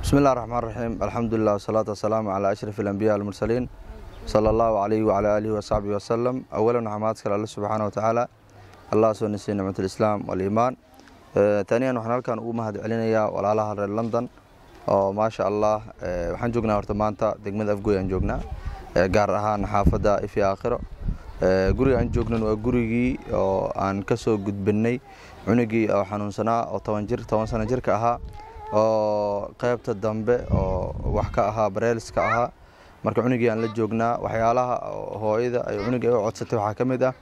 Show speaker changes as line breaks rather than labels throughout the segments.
بسم الله الرحمن الرحيم، الحمد لله والصلاة والسلام على أشرف الأنبياء والمرسلين، صلى الله عليه وعلى آله وصحبه وسلم. أولا waxaa mahad iskale Alle subxaana wa tacaala, Allah soo nasiiyey nicmat alislaam waliimaan. Taaniyan waxaan halkan ugu mahad celinayaa walaalaha reer London oo maasha Allah. Waxaan joognaa horta maanta degmada Afgooy aan joognaa, gaar ahaan xaafadda Ifi Aakhiro. Guriga aan joognan waa gurigii oo aan ka soo gudbinay cunugii oo xanuunsanaa oo 10 jir, 10 sano jirka ahaa, oo qaybta dambe oo wax ka ahaa, bareelska ahaa. Marka cunugii aan la joognaa, waxyaalaha hooyada ay cunuga u codsatay waxaa ka mid ah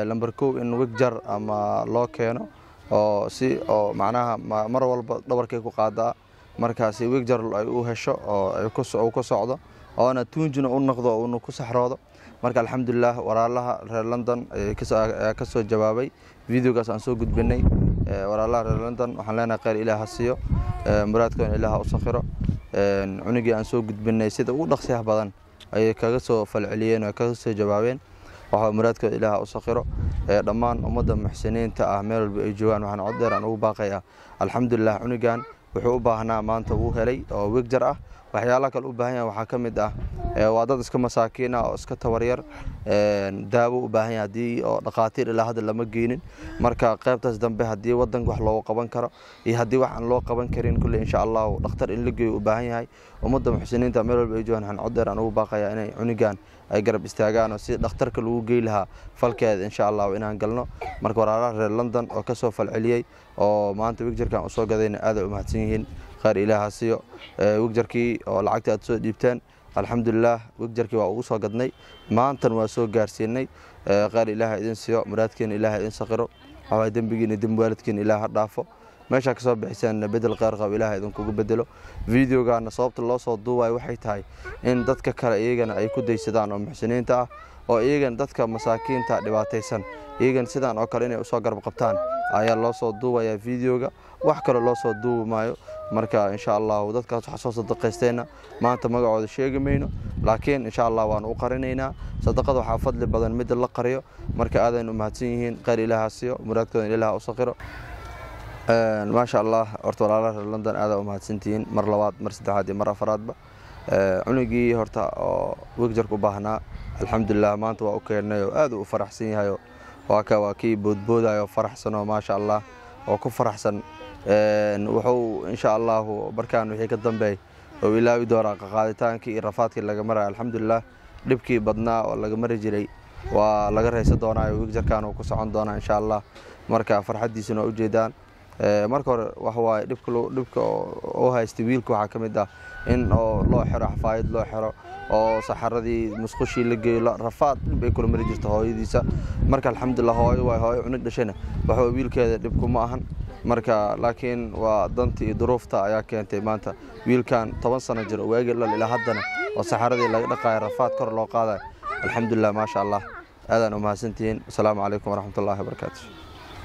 lambar 1 in wigjar ama loo keeno oo si oo macnaha mar walba dhabarkay ku qaadaa. Markaasi wigjar ay u hesho oo ay ku socdo oona tuunjina u noqdo, uuna ku saxroodo. Marka alxamdulilah, walaalaha reer London ayaa ka soo jawaabay videogaas aan soo gudbinay. Walaalaha reer London waxaan leenahay khayr Ilaah ha siiyo, muraadkoona Ilaah ha u sakhiro. Cunugii aan soo gudbinay sida ugu dhaqsiyaha badan ayay kaga soo falceliyeen oo kaga soo jawaabeen. Waxa muraadkooda Ilaah ha u sakhiro. Dhammaan ummadda muxsiniinta ah meel walba ay joogaan waxaan cod dheer aan ugu baaqayaa, alxamdulilah, cunugan wuxuu u baahnaa maanta wuu helay oo wigjar ah. Waxyaalaha kale u baahan yahay waxaa ka mid ah, waa dad iska masaakiin ah oo iska tawaryar, daawo u baahan yahay haddii oo dhakhaatiir ilaa hadda lama geynin. Marka qaybtaas dambe haddii wadanka wax loogu qaban karo iyo haddii wax aan loo qaban karin kulle, insha Allahu dhakhtar in la geeyo u baahan yahay. Ummadda muxsiniinta meel walba ay joogaan waxaan cod dheer aan ugu baaqayaa inay cunugan ay garab istaagaan oo si dhakhtarka lagu gey lahaa falkeeda insha Allahu inaan galno. Marka walaalaha reer London oo ka soo falceliyey oo maanta wigjarkan usoo gadayna aad ay u mahadsan yihiin, khayr Ilaah ha siiyo. Wigjarkii oo lacagta aad soo dhiibteen, alxamdulilah, wigjarkii waa ugu soo gadnay, maantan waa soo gaarsiinay. Khayr Ilaah idin siiyo, muraadkeena Ilaah idin sakhiro, waxaa dembigiina dembi waalidkiina Ilaah ha dhaafo. Meeshaa kasoo bixiseen bedel khayr qabo Ilaah idinkugu bedelo. Videogaana sababta loo soo duubayo waxay tahay in dadka kale iyagana ay ku daysadaan oo muxsiniinta ah, oo iyagana dadka masaakiinta dhibaataysan iyagana sidaan oo kale inay usoo garab qabtaan ayaa loo soo duubayaa videoga, wax kale loo soo duubi maayo. Marka insha Allahu dadkaas waxa soo sadaqaystayna maanta magacooda sheegi mayno, laakiin insha Allah waan u qarinaynaa. Sadaqada waxaa fadli badan midda la qariyo. Marka aadaynu u mahadsan yihiin, khayr Ilaah ha siiyo, muraadkooda Ilaah ha u sakhiro. Maasha Allah, horta walaalaha reer London aad u mahadsantihiin mar labaad, mar saddexaad iyo mar afaraadba. Cunugii horta oo wigjarka u baahnaa, alxamdulilah, maanta waa u keennay oo aad u faraxsan yahay. Waa ka waa kii boodboodayo faraxsan oo maasha Allah oo ku faraxsan. Wuxuu insha Allahu markaan wixii ka dambeey oo ilaawi doonaa qaqaaditaankii iyo rafaadkii laga marayo. Alxamdulilah, dhibkii badnaa oo laga mari jiray waa laga raysan doonaa, wigjarkan uu ku socon doonaa insha Allah. Marka farxaddiisuna waa ujeedaan. Marka hore waxa waaye dhibka oo haystay wiilka waxaa ka mid ah in oo loo xiro xafaayad, loo xiro oo saxaradii musqushii la geeyo, rafaad dhib ay kula mari jirto hooyadiisa. Marka alxamdulilah, hooyo waay, hooyo cunug dhashayna waxa wiilkeeda dhibku ma ahan. Marka laakiin waa danta iyo duruufta ayaa keentay maanta wiilkan 10 sano jir oo waagii dhal ilaa haddana oo saxaradii laga dhaqaayo, rafaad kor loo qaadayo. Alxamdulilah, maasha Allah, aadaan u mahadsantihiin. Asalaamu calaykum waraxmatullaahi wabarakaatu.